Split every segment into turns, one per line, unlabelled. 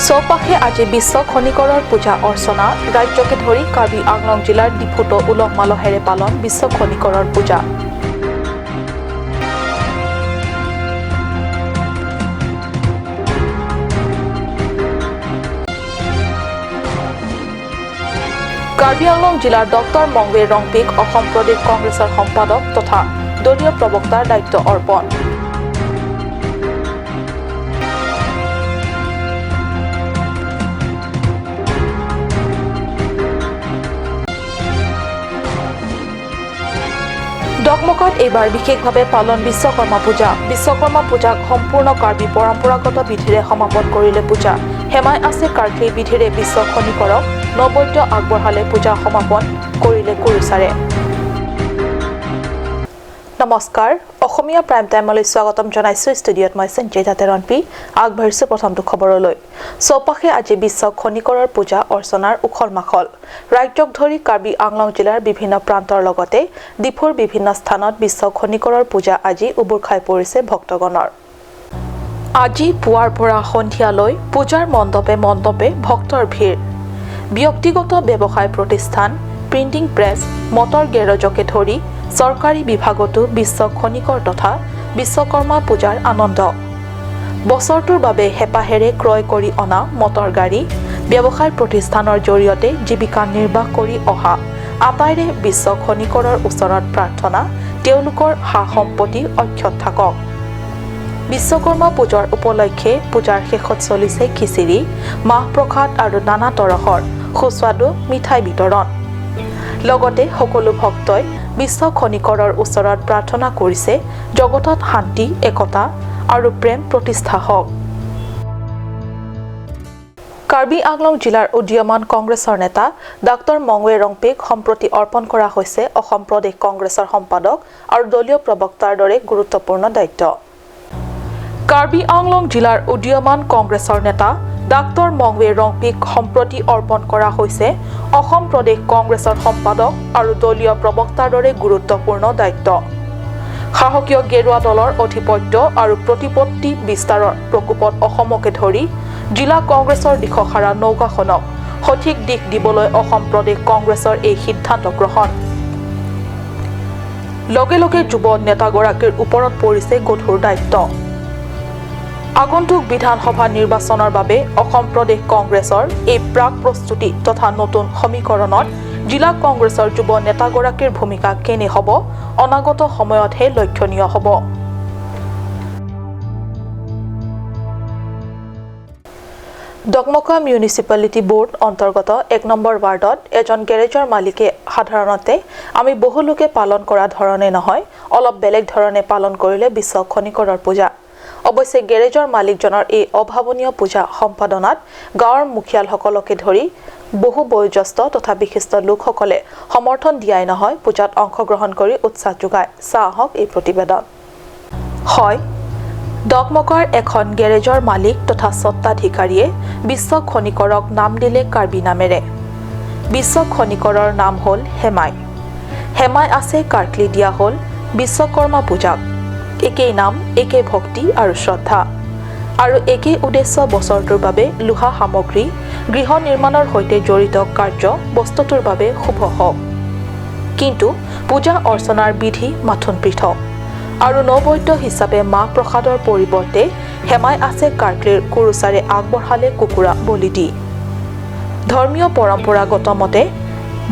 চৌপাশে আজি বিশ্ব খনিকৰৰ পূজা অৰ্চনা। ৰাজ্যকে ধৰি কাৰ্বি আংলং জিলাৰ ডিফুতো উলহ মালহেৰে পালন বিশ্ব খনিকৰৰ পূজা। কাৰ্বি আংলং জিলাৰ ডক্টৰ মংৱে ৰংপিক অসম প্ৰদেশ কংগ্ৰেছৰ সম্পাদক তথা দলীয় প্ৰবক্তাৰ দায়িত্ব অৰ্পণ। ডকমকাত এইবাৰ বিশেষভাৱে পালন বিশ্বকৰ্মা পূজা। বিশ্বকৰ্মা পূজাক সম্পূৰ্ণ কাৰ্বি পৰম্পৰাগত বিধিৰে সমাপন কৰিলে পূজা। হেমাই আছে কাৰ্কলি বিধিৰে বিশ্ব খনিকৰক নৈবেদ্য আগবঢ়ালে পূজা সমাপন কৰিলে কুৰুচাৰে। নমস্কাৰ, অসমীয়া প্ৰাইম টাইমলৈ স্বাগতম জনাইছো। ষ্টুডিঅ'ত মই সঞ্জিতা তেৰণপি। আগবাঢ়িছো প্ৰথমটো খবৰলৈ। চৌপাশে আজি বিশ্ব খনিকৰৰ পূজা অৰ্চনাৰ উখল মাখল। ৰাজ্যক ধৰি কাৰ্বি আংলং জিলাৰ বিভিন্ন প্ৰান্তৰ লগতে ডিফুৰ বিভিন্ন স্থানত বিশ্ব খনিকৰৰ পূজা আজি উবুৰ খাই পৰিছে ভক্তগণৰ। আজি পুৱাৰ পৰা সন্ধিয়ালৈ পূজাৰ মণ্ডপে মণ্ডপে ভক্তৰ ভিৰ। ব্যক্তিগত ব্যৱসায় প্ৰতিষ্ঠান, প্ৰিণ্টিং প্ৰেছ, মটৰ গেৰেজকে ধৰি চৰকাৰী বিভাগতো বিশ্ব খনিকৰ তথা বিশ্বকৰ্মা পূজাৰ আনন্দ। বছৰটোৰ বাবে হেঁপাহেৰে ক্ৰয় কৰি অনা মটৰ গাড়ী, ব্যৱসায় প্ৰতিষ্ঠানৰ জৰিয়তে জীৱিকা নিৰ্বাহ কৰি অহা আটাইৰে বিশ্ব খনিকৰৰ ওচৰত প্ৰাৰ্থনা, তেওঁলোকৰ সা সম্পত্তি অক্ষত থাকক। বিশ্বকৰ্মা পূজাৰ উপলক্ষে পূজাৰ শেষত চলিছে খিচিৰি, মাহ প্ৰসাদ আৰু নানা তৰহৰ সুস্বাদু মিঠাই বিতৰণ। লগতে সকলো ভক্তই বিশ্ব খনিকৰৰ ওচৰত প্ৰাৰ্থনা কৰিছে জগতত শান্তি, একতা আৰু প্ৰেম প্ৰতিষ্ঠা হওক। কাৰ্বি আংলং জিলাৰ উদীয়মান কংগ্ৰেছৰ নেতা ডাক্তৰ মংৱে ৰংপিক সম্প্ৰতি অৰ্পণ কৰা হৈছে অসম প্ৰদেশ কংগ্ৰেছৰ সম্পাদক আৰু দলীয় প্ৰবক্তাৰ দৰে গুৰুত্বপূৰ্ণ দায়িত্ব। কাৰ্বি আংলং জিলাৰ উদীয়মান কংগ্ৰেছৰ নেতা ডাক্তৰ মংৱে ৰংপিক সম্প্ৰতি অৰ্পণ কৰা হৈছে অসম প্ৰদেশ কংগ্ৰেছৰ সম্পাদক আৰু দলীয় প্ৰবক্তাৰ দৰে গুৰুত্বপূৰ্ণ দায়িত্ব। শাসকীয় গেৰুৱা দলৰ আধিপত্য আৰু প্ৰতিপত্তি বিস্তাৰৰ প্ৰকোপত অসমকে ধৰি জিলা কংগ্ৰেছৰ দিশহাৰা নৌকাখনক সঠিক দিশ দিবলৈ অসম প্ৰদেশ কংগ্ৰেছৰ এই সিদ্ধান্ত গ্ৰহণ। লগে লগে যুৱ নেতাগৰাকীৰ ওপৰত পৰিছে গধুৰ দায়িত্ব। আগন্তুক বিধানসভা নিৰ্বাচনৰ বাবে অসম প্ৰদেশ কংগ্ৰেছৰ এই প্ৰাক প্ৰস্তুতি তথা নতুন সমীকৰণত জিলা কংগ্ৰেছৰ যুৱ নেতাগৰাকীৰ ভূমিকা কেনে হ'ব অনাগত সময়তহে লক্ষণীয় হ'ব। ডকমকা মিউনিচিপালিটি বোৰ্ড অন্তৰ্গত ১ নম্বৰ ৱাৰ্ডত এজন গেৰেজৰ মালিকে সাধাৰণতে আমি বহু লোকে পালন কৰা ধৰণে নহয়, অলপ বেলেগ ধৰণে পালন কৰিলে বিশ্ব খনিকৰৰ পূজা। অৱশ্যে গেৰেজৰ মালিকজনৰ এই অভাৱনীয় পূজা সম্পাদনাত গাঁৱৰ মুখিয়ালসকলকে ধৰি বহু বয়োজ্যেষ্ঠ তথা বিশিষ্ট লোকসকলে সমৰ্থন দিয়াই নহয়, পূজাত অংশগ্ৰহণ কৰি উৎসাহ যোগায়। চাওঁ আহক এই প্ৰতিবেদন। হয়, ডকমকাৰ এখন গেৰেজৰ মালিক তথা স্বত্বাধিকাৰীয়ে বিশ্ব খনিকৰক নাম দিলে কাৰ্বি নামেৰে। বিশ্ব খনিকৰৰ নাম হ'ল হেমাই। হেমাই আছে কাৰ্কলি দিয়া হ'ল বিশ্বকৰ্মা পূজাক। একেই নাম, একেই ভক্তি আৰু শ্ৰদ্ধা আৰু একেই উদ্দেশ্য। বছৰটোৰ বাবে লোহা সামগ্ৰী, গৃহ নিৰ্মাণৰ সৈতে জড়িত কাৰ্য বস্তুটোৰ বাবে শুভ হওক। কিন্তু পূজা অৰ্চনাৰ বিধি মাথোন পৃথক আৰু নৈবেদ্য হিচাপে মাহ প্ৰসাদৰ পৰিৱৰ্তে হেমাই আছে কাৰ্কলিৰ কুৰুচাৰে আগবঢ়ালে কুকুৰা বলি দি। ধৰ্মীয় পৰম্পৰাগত মতে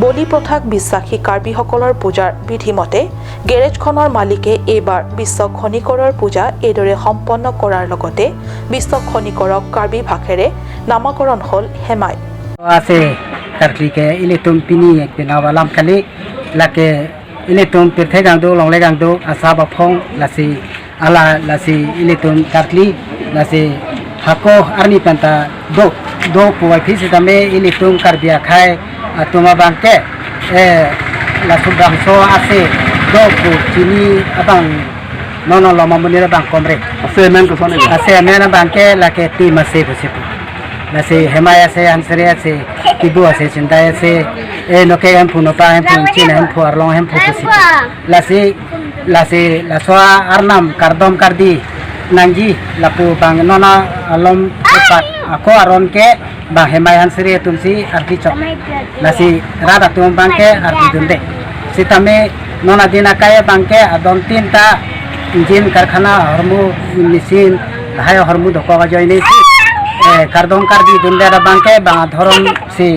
বলি প্ৰথাক বিশ্বাসী কাৰ্বিসকলৰ পূজাৰ বিধিমতে গেৰেজখনৰ মালিকে এইবাৰ বিশ্ব খনিকৰৰ পূজা এইদৰে সম্পন্ন কৰাৰ লগতে বিশ্ব খনিকৰক কাৰ্বি ভাষেৰে নামাকৰণ হ'ল হেমাই।
আছে কাৰ্কলিকে ইলেটুম পিনি পিনাবালাম খালি লাকে ইলেটুম পিৰথে গাংদো লংলে গাংদো আছা বাফং লাসি আলা লাসি ইলেটুম কাৰ্কলি লাসি হাকো আরনি পেন্তা দো দো পুয়াই ফিসি দামে ইলেটুম কার্বিয়া খায় তোমা বাংকে এ লাসু বাংso আছে do pu chini abang nono loma munira bang komre
আছে men ko sone
আছে men bangke lake ti mase pusipu lase hemay আছে ansere আছে kibu আছে chintai আছে এ noke hem pu nopa hem pu chin hem pu arlong hem pu pusipu lase lase laswa arnam kardom kardi nangi lapu bang nona alom pat Ako aron ke bang hemai hansri tumsi arti chok lasi rada tum bangke arti dunde sitame nona dina kaya bangke adon tinta engine karkhana hormu machine hai hormu dhoko ga joini kardong kardi dunde ra bangke bang dhoron si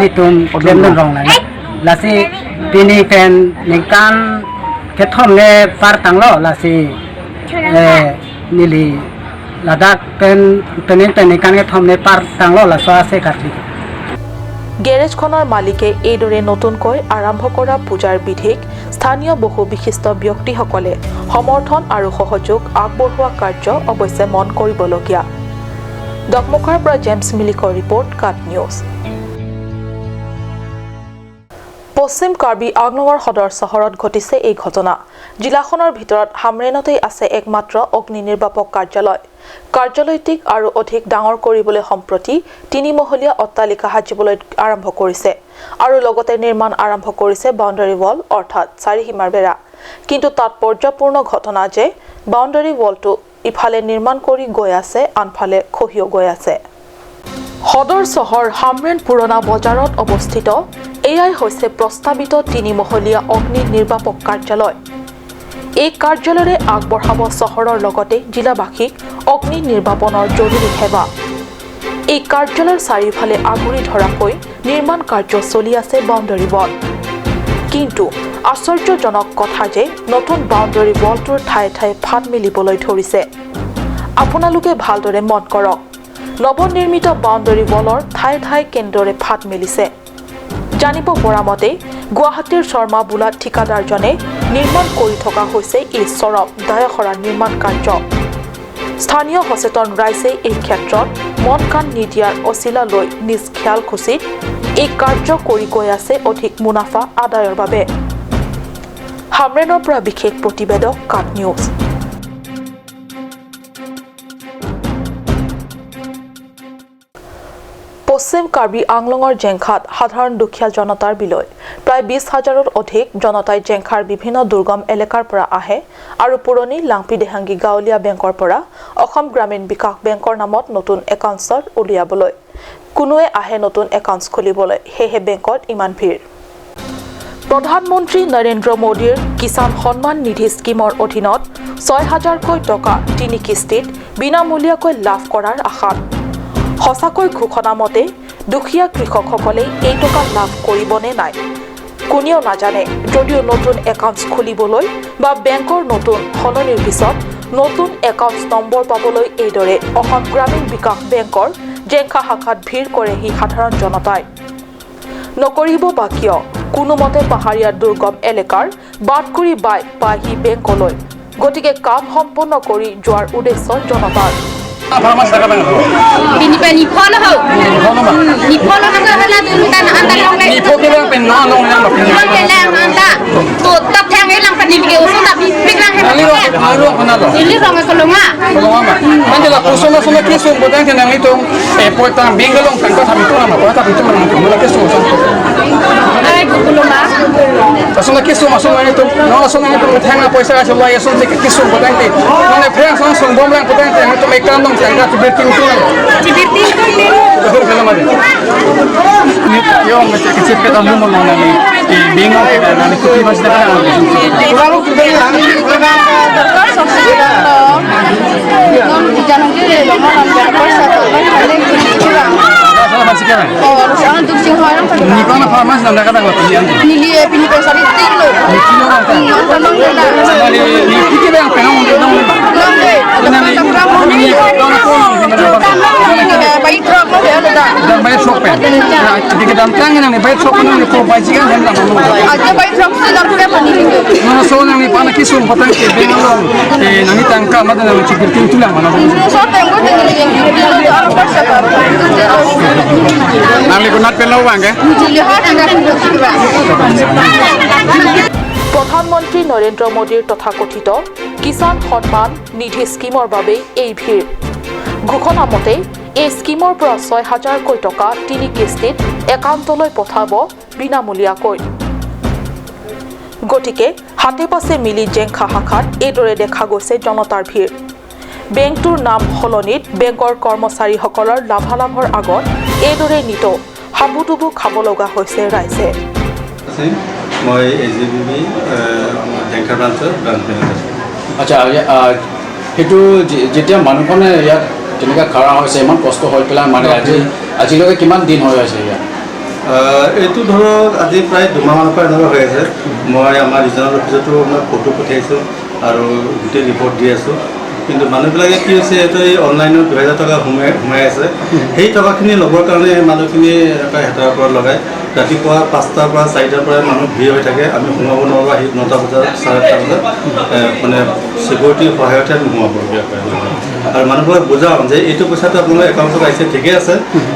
nitum lemdon rong la lasi pini pen ningkan ke thom ne par tanglo lasi nili Ladakh pen penin pen kan ke thom ne par tanglo la so ase karti।
গেৰেজখনৰ মালিকে এইদৰে নতুনকৈ আৰম্ভ কৰা পূজাৰ বিধিক স্থানীয় বহু বিশিষ্ট ব্যক্তিসকলে সমৰ্থন আৰু সহযোগ আগবঢ়োৱা কাৰ্য অৱশ্যে মন কৰিবলগীয়া। ডকমকাৰ পৰা জেমছ মিলিকৰ ৰিপৰ্ট, কাট নিউজ। পশ্চিম কাৰ্বি আংলঙৰ সদৰ চহৰত ঘটিছে এই ঘটনা। জিলাখনৰ ভিতৰত হামৰেনতেই আছে একমাত্ৰ অগ্নি নিৰ্বাপক কাৰ্যালয়। কাৰ্যালয়টিক আৰু অধিক ডাঙৰ কৰিবলৈ সম্প্ৰতি তিনিমহলীয়া অট্টালিকা সাজিবলৈ আৰম্ভ কৰিছে আৰু লগতে নিৰ্মাণ আৰম্ভ কৰিছে বাউণ্ডাৰী ৱাল অৰ্থাৎ চাৰিসীমাৰ বেৰা। কিন্তু তাৎপৰ্যপূৰ্ণ ঘটনা যে বাউণ্ডাৰী ৱালটো ইফালে নিৰ্মাণ কৰি গৈ আছে, আনফালে খহিও গৈ আছে। সদৰ চহৰ হামৰেন পুৰণা বজাৰত অৱস্থিত এয়াই হৈছে প্ৰস্তাৱিত তিনিমহলীয়া অগ্নি নিৰ্বাপক কাৰ্যালয়। এই কাৰ্যালয়ৰে আগবঢ়াব চহৰৰ লগতে জিলাবাসীক অগ্নি নিৰ্বাপনৰ জৰুৰী সেৱা। এই কাৰ্যালয়ৰ চাৰিওফালে আগুৰি ধৰাকৈ নিৰ্মাণ কাৰ্য চলি আছে বাউণ্ডাৰী ৱাল। কিন্তু আশ্চৰ্যজনক কথা যে নতুন বাউণ্ডাৰী ৱালটোৰ ঠায়ে ঠায়ে ফাট মেলিবলৈ ধৰিছে। আপোনালোকে ভালদৰে মন কৰক, নৱনিৰ্মিত বাউণ্ডাৰী ৱালৰ ঠায়ে ঠায়ে কেনেদৰে ফাট মেলিছে। জানিব পৰা মতে গুৱাহাটীৰ শৰ্মা বোলা ঠিকাদাৰজনে নিৰ্মাণ কৰি থকা হৈছে এই চৰম দায়সৰা নিৰ্মাণ কাৰ্য। স্থানীয় সচেতন ৰাইজে এই ক্ষেত্ৰত মন কাণ নিদিয়াৰ অচিলা লৈ নিজ খেয়াল খুচিত এই কাৰ্য কৰি গৈ আছে অধিক মুনাফা আদায়ৰ বাবে। হামৰেনৰ পৰা বিশেষ প্ৰতিবেদক, কাট নিউজ। পশ্চিম কাৰ্বি আংলঙৰ জেংখাত সাধাৰণ দুখীয়া জনতাৰ বিলৈ। প্ৰায় 20,000ৰ অধিক জনতাই জেংখাৰ বিভিন্ন দুৰ্গম এলেকাৰ পৰা আহে আৰু পুৰণি লাংপি দেহাংগী গাঁৱলীয়া বেংকৰ পৰা অসম গ্ৰামীণ বিকাশ বেংকৰ নামত নতুন একাউণ্টছ উলিয়াবলৈ। কোনোৱে আহে নতুন একাউণ্টছ খুলিবলৈ, সেয়েহে বেংকত ইমান ভিৰ। প্ৰধানমন্ত্ৰী নৰেন্দ্ৰ মোদীৰ কিষাণ সন্মান নিধি স্কীমৰ অধীনত 6,000কৈ টকা তিনি কিস্তিত বিনামূলীয়াকৈ লাভ কৰাৰ আশাত। সঁচাকৈ ঘোষণা মতে দুখীয়া কৃষকসকলে এই টকা লাভ কৰিবনে নাই কোনেও নাজানে। যদিও নতুন একাউণ্টছ খুলিবলৈ বা বেংকৰ নতুন সলনিৰ পিছত নতুন একাউণ্টছ নম্বৰ পাবলৈ এইদৰে অসম গ্ৰামীণ বিকাশ বেংকৰ জেংখা শাখাত ভিৰ কৰেহি সাধাৰণ জনতাই। নকৰিব বা কিয়, কোনোমতে পাহাৰীয়া দুৰ্গম এলেকাৰ বাটকুৰি বাই পাইহি বেংকলৈ। গতিকে কাম সম্পন্ন কৰি যোৱাৰ উদ্দেশ্য জনতাৰ। প্ৰধানমন্ত্ৰী নৰেন্দ্ৰ মোদীৰ তথাকথিত কিষাণ সন্মান নিধি স্কীমৰ বাবে এই ভিৰ। ঘোষণা মতে এই স্কীমৰ পৰা 6,000কৈ টকা তিনি কিস্তিত একাউণ্টলৈ পঠাব বিনামূলীয়াকৈ। গতিকে হাতে পাছে মিলি জেংখা শাখাত এইদৰে দেখা গৈছে জনতাৰ ভিৰ। বেংকটোৰ নাম সলনিত বেংকৰ কৰ্মচাৰীসকলৰ লাভালাভৰ আগত এইদৰে নিতৌ হাবুডুবু খাব লগা হৈছে ৰাইজে।
মই এছজিবিবি জেংখা ব্ৰাঞ্চৰ ব্ৰাঞ্চ মেনেজাৰ।
আচ্ছা, সেইটো যেতিয়া মানুহখনে ইয়াত তেনেকুৱা খাৰা হৈছে, ইমান কষ্ট হৈ পেলাই, মানে আজিলৈকে কিমান দিন হৈ আছে ইয়াত?
এইটো ধৰক আজি প্ৰায় 2 মাহমানৰ পৰা এনেকুৱা হৈ আছে। মই আমাৰ ৰিজনেল অফিচতো মই ফটো পঠিয়াইছোঁ আৰু গোটেই ৰিপৰ্ট দি আছোঁ। কিন্তু মানুহবিলাকে কি হৈছে, এইটো এই অনলাইনত 2000 টকা সোমাই সোমাই আছে। সেই টকাখিনি ল'বৰ কাৰণে মানুহখিনি এনেকুৱা হেতাৰ ওপৰত লগায়। ৰাতিপুৱা 5টাৰ পৰা, 4টাৰ পৰাই মানুহ ভিৰ হৈ থাকে। আমি সোমাব নোৱাৰোঁ। আহি 9টা বজাত, 8:30 বজাত মানে চিকিউৰিটিৰ সহায়তহে আমি সোমাবলগীয়া হয়। আৰু মানুহবোৰক বুজাওঁ যে এইটো পইচাটো আপোনালোকৰ একাউণ্টত আহিছে, ঠিকে আছে,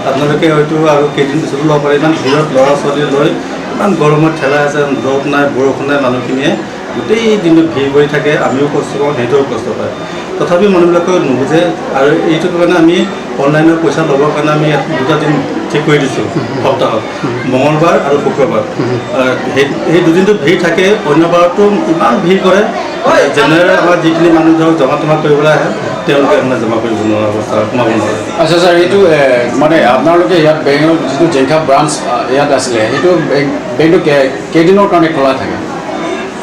আপোনালোকে হয়তো আৰু কেইদিন পিছতো ল'ব পাৰে। ইমান ভিৰত ল'ৰা ছোৱালী লৈ, ইমান গৰমত ঠেলাই আছে, ৰ'দ নাই, বৰষুণ নাই, মানুহখিনিয়ে গোটেই দিনটো ভিৰ কৰি থাকে। আমিও কষ্ট পাওঁ, সিহঁতেও কষ্ট পায়। তথাপিও মানুহবিলাকে নুবুজে। আৰু এইটো কাৰণে আমি অনলাইনৰ পইচা ল'বৰ কাৰণে আমি ইয়াত দুটা দিন ঠিক কৰি দিছোঁ সপ্তাহত, মঙলবাৰ আৰু শুক্ৰবাৰ। সেই দুদিনটো ভিৰ থাকে। অন্য বাৰতো ইমান ভিৰ কৰে, জেনেৰেল আমাৰ যিখিনি মানুহ ধৰক জমা তমা কৰিবলৈ আহে, তেওঁলোকে মানে জমা কৰিব নোৱাৰা অৱস্থা, সোমাব নোৱাৰে।
আচ্ছা ছাৰ, এইটো মানে আপোনালোকে ইয়াত বেংকৰ যিটো জেংখা ব্ৰাঞ্চ ইয়াত আছিলে, সেইটো বেংকটো কেইদিনৰ কাৰণে খোলা থাকে?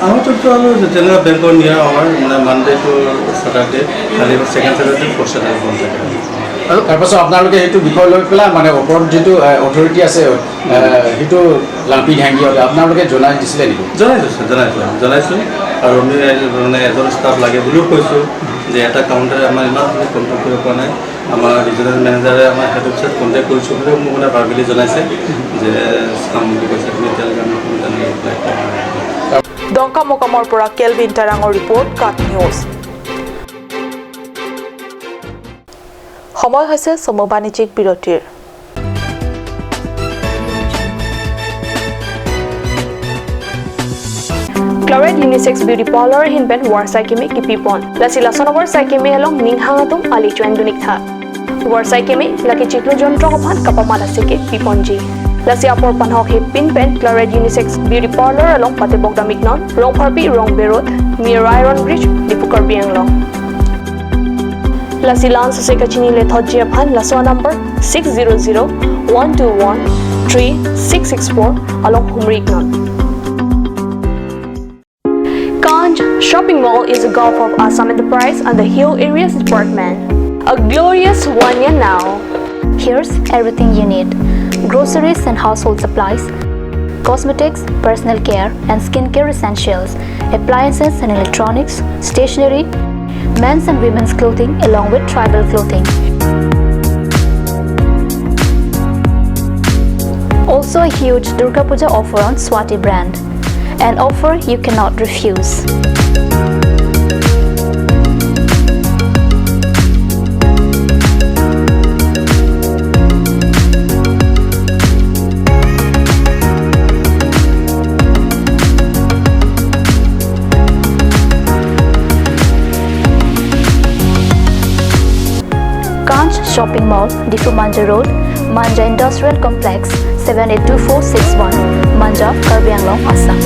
আমাৰতো আৰু যেনেকুৱা বেংকৰ নিয়ম, আমাৰ মানে মানডে টু ছেটাৰডে খালি, ছেকেণ্ড ছেটাৰডে, ফ'ৰ্থ ছেটাৰডে বন্ধ থাকে।
তাৰপাছত আপোনালোকে সেইটো বিষয় লৈ পেলাই মানে ওপৰত যিটো অথৰিটি আছে, সেইটো লাম্পি ঢাংগিহঁতে আপোনালোকে জনাই দিছিলে নেকি?
জনাইছোঁ ছাৰ, জনাইছোঁ, জনাইছোঁ। আৰু আমি মানে এজন ষ্টাফ লাগে বুলিও কৈছোঁ যে এটা কাউণ্টাৰে আমাৰ ইমানখিনি কণ্ট্ৰল কৰিব পৰা নাই। আমাৰ ৰিজনেল মেনেজাৰে আমাৰ হেড অফিচত কণ্টেক্ট কৰিছোঁ বুলিও মোক মানে ভাৰ্বেলি জনাইছে যে চাম বুলি কৈছে। কিন্তু এতিয়ালৈকে আমি কোনো তেনেকৈ এপ্লাই কৰা নাই।
ডংকামোকামৰ পৰা কেলভিন টেৰাঙৰ ৰিপৰ্ট, কাট নিউজ। সময় হৈছে চমু বাণিজ্যিক বিৰতিৰ।
Chloride Unisex Beauty Parlor hinben war sai keme ki pipon. Lasi lasono war sai keme helong ning hangatum ali chuen dunik tha. War sai keme laki chiklo jontro kaphan kapamala seke pipon ji. Lasi apor panhok he pin pen Chloride Unisex Beauty Parlor along pate bogda mignon rong pharpi rong berot near Iron Bridge, Dipukar Bianglong. Lasi lans se kachini le thot ji aphan laswa number 600 121 3664 along Humrik non. Kanj Shopping Mall is a Gulf of Assam Enterprise and the Hill Areas Department. A glorious 1 year now.
Here's everything you need: groceries and household supplies, cosmetics, personal care and skincare essentials, appliances and electronics, stationery, men's and women's clothing, along with tribal clothing. Also, a huge Durga Puja offer on Swati brand. An offer you cannot refuse. Kanch Shopping Mall, Difu Manja Road, Manja Industrial Complex, 782461, Manja, Karbi Anglong, Assam.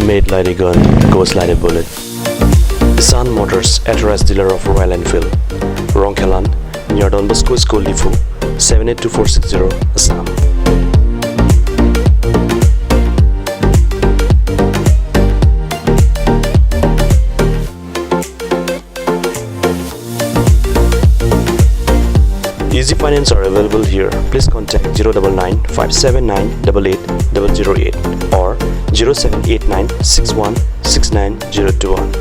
Made like a gun, goes like a bullet. Sun Motors, authorized dealer of Royal Enfield. Rongkhelan, near Don Bosco School, Diphu, 782460, Assam. Easy finance are available here. Please contact 099 579 88008 or 0789 61 69021.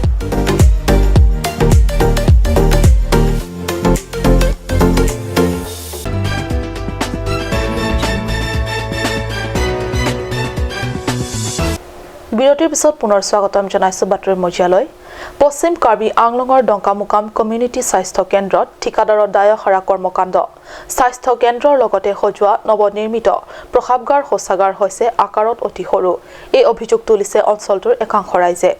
বিৰতিৰ পিছত পিছত পুনৰ স্বাগতম জনাইছো বাতৰি মজিয়ালৈ। পশ্চিম কাৰ্বি আংলঙৰ ডংকামুকাম community স্বাস্থ্য কেন্দ্ৰত ঠিকাদাৰৰ দায়সৰা কৰ্মকাণ্ড। স্বাস্থ্য কেন্দ্ৰৰ লগতে সজোৱা নৱনিৰ্মিত প্ৰসাৱগাৰ শৌচাগাৰ হৈছে আকাৰত অতি সৰু। এই অভিযোগ তুলিছে অঞ্চলটোৰ একাংশ ৰাইজে।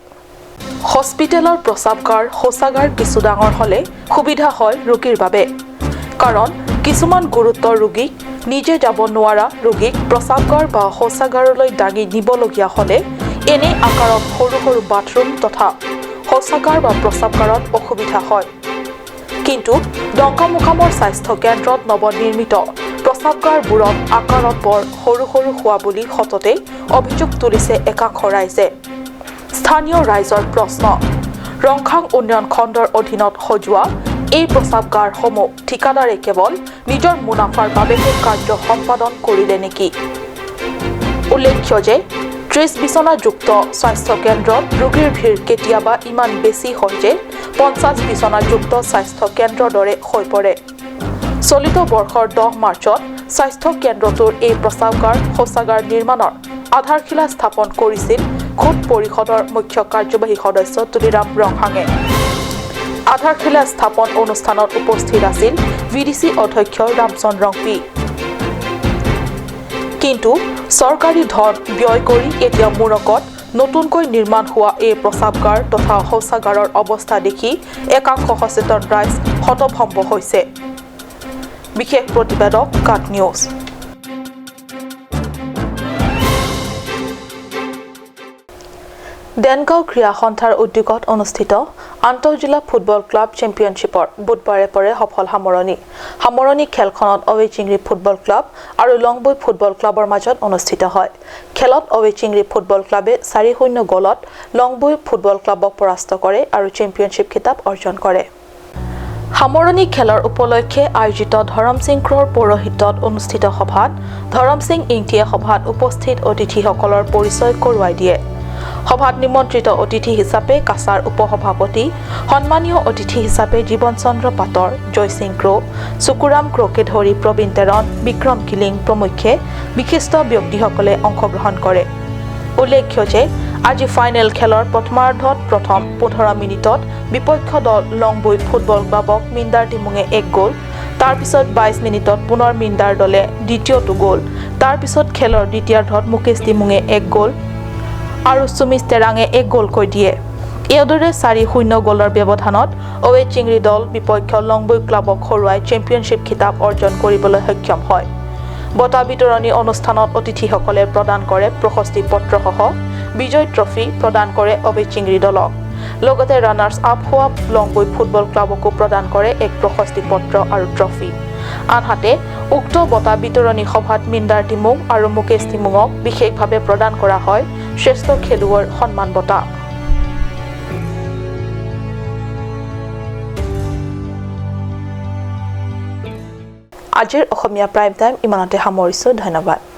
হস্পিটেলৰ প্ৰসাৱগাৰ শৌচাগাৰ কিছু ডাঙৰ হ'লে সুবিধা হয় ৰোগীৰ বাবে, কাৰণ কিছুমান গুৰুত্বৰ ৰোগীক নিজে যাব নোৱাৰা ৰোগীক প্ৰসাৱগাৰ বা শৌচাগাৰলৈ দাঙি নিবলগীয়া হ'লে এনে আকাৰত সৰু সৰু বাথৰুম তথা শৌচাগাৰ বা প্ৰসাৱগাৰত অসুবিধা হয়। কিন্তু ডংকামুকামৰ স্বাস্থ্য কেন্দ্ৰত নৱনিৰ্মিত প্ৰসাৱগাৰবোৰত আকাৰত বৰ সৰু সৰু হোৱা বুলি সততে অভিযোগ তুলিছে একাংশ ৰাইজে। স্থানীয় ৰাইজৰ প্ৰশ্ন, ৰংখাং উন্নয়ন খণ্ডৰ অধীনত সজোৱা এই প্ৰসাৱগাৰসমূহ ঠিকাদাৰে কেৱল নিজৰ মুনাফাৰ বাবেহে কাৰ্য সম্পাদন কৰিলে নেকি? উল্লেখ্য যে 30 বিচনাযুক্ত স্বাস্থ্য কেন্দ্ৰত ৰোগীৰ ভিৰ কেতিয়াবা ইমান বেছি হয় যে 50 বিচনাযুক্ত স্বাস্থ্য কেন্দ্ৰৰ দৰে হৈ পৰে। চলিত বৰ্ষৰ 10 মাৰ্চত স্বাস্থ্য কেন্দ্ৰটোৰ এই প্ৰসাৱগাৰ শৌচাগাৰ নিৰ্মাণৰ আধাৰশিলা স্থাপন কৰিছিল খোদ পৰিষদৰ মুখ্য কাৰ্যবাহী সদস্য তুলিৰাম ৰংহাঙে। আধাৰশিলা স্থাপন অনুষ্ঠানত উপস্থিত আছিল VDC অধ্যক্ষ ৰামচন্দ্ৰ ৰংপি। কিন্তু চৰকাৰী ধন ব্যয় কৰি এতিয়া মূৰকত নতুনকৈ নিৰ্মাণ হোৱা এই প্ৰসাৱগাৰ তথা শৌচাগাৰৰ অৱস্থা দেখি একাংশ সচেতন ৰাইজ হতভম্ব হৈছে। বিশেষ প্ৰতিবেদক কাট নিউজ। দেনগাঁও ক্ৰীড়া সন্থাৰ উদ্যোগত অনুষ্ঠিত আন্তঃজিলা ফুটবল ক্লাব চেম্পিয়নশ্বিপৰ বুধবাৰে পৰে সফল সামৰণি। সামৰণি খেলখনত অৱেচিংৰি ফুটবল ক্লাব আৰু লংবৈ ফুটবল ক্লাবৰ মাজত অনুষ্ঠিত হয়। খেলত অৱেচিংৰি ফুটবল ক্লাবে 4-0 গ'লত লংবৈ ফুটবল ক্লাবক পৰাস্ত কৰে আৰু চেম্পিয়নশ্বিপ খিতাপ অৰ্জন কৰে। সামৰণি খেলৰ উপলক্ষে আয়োজিত ধৰম সিং ক্ৰৰ পৌৰোহিত্যত অনুষ্ঠিত সভাত ধৰম সিং ইংটিয়ে সভাত উপস্থিত অতিথিসকলৰ পৰিচয় কৰোৱাই দিয়ে। সভাত নিমন্ত্ৰিত অতিথি হিচাপে কাছাৰ উপসভাপতি, সন্মানীয় অতিথি হিচাপে জীৱন চন্দ্ৰ পাটৰ, জয়সিং ক্ৰ, চুকুৰাম ক্ৰকে ধৰি প্ৰবীণ তেৰণ, বিক্ৰম কিলিং প্ৰমুখ্যে বিশিষ্ট ব্যক্তিসকলে অংশগ্ৰহণ কৰে। উল্লেখ্য যে আজি ফাইনেল খেলৰ প্ৰথমাৰ্ধত প্ৰথম 15 মিনিটত বিপক্ষ দল লংবৈ ফুটবল ক্লাবক মিন্দাৰ টিমুঙে 1 গ'ল, তাৰপিছত 22 মিনিটত পুনৰ মিন্দাৰ দলে দ্বিতীয়টো গ'ল, তাৰপিছত খেলৰ দ্বিতীয়াৰ্ধত মুকেশ টিমুঙে 1 গ'ল আৰু সুমিত তেৰাঙে 1 গ'লকৈ দিয়ে। এইদৰে 4-0 গ'লৰ ব্যৱধানত অৱেচিংৰি দল বিপক্ষ লংবৈ ক্লাবক হৰুৱাই চেম্পিয়নশ্বিপ খিতাপ অৰ্জন কৰিবলৈ সক্ষম হয়। বঁটা বিতৰণী অনুষ্ঠানত অতিথিসকলে প্ৰদান কৰে প্ৰশস্তি পত্ৰসহ বিজয় ট্ৰফী প্ৰদান কৰে অৱেচিংৰি দলক। লগতে ৰানাৰ্ছ আপ হোৱা লংবৈ ফুটবল ক্লাবকো প্ৰদান কৰে এক প্ৰশস্তি পত্ৰ আৰু ট্ৰফী। আনহাতে উক্ত বঁটা বিতৰণী সভাত মিন্দাৰ টিমুং আৰু মুকেশ টিমুঙক বিশেষভাৱে প্ৰদান কৰা হয় শ্ৰেষ্ঠ খেলুৱৈৰ সন্মান বঁটা। আজিৰ অসমীয়া প্ৰাইম টাইম ইমানতে সামৰিছো। ধন্যবাদ।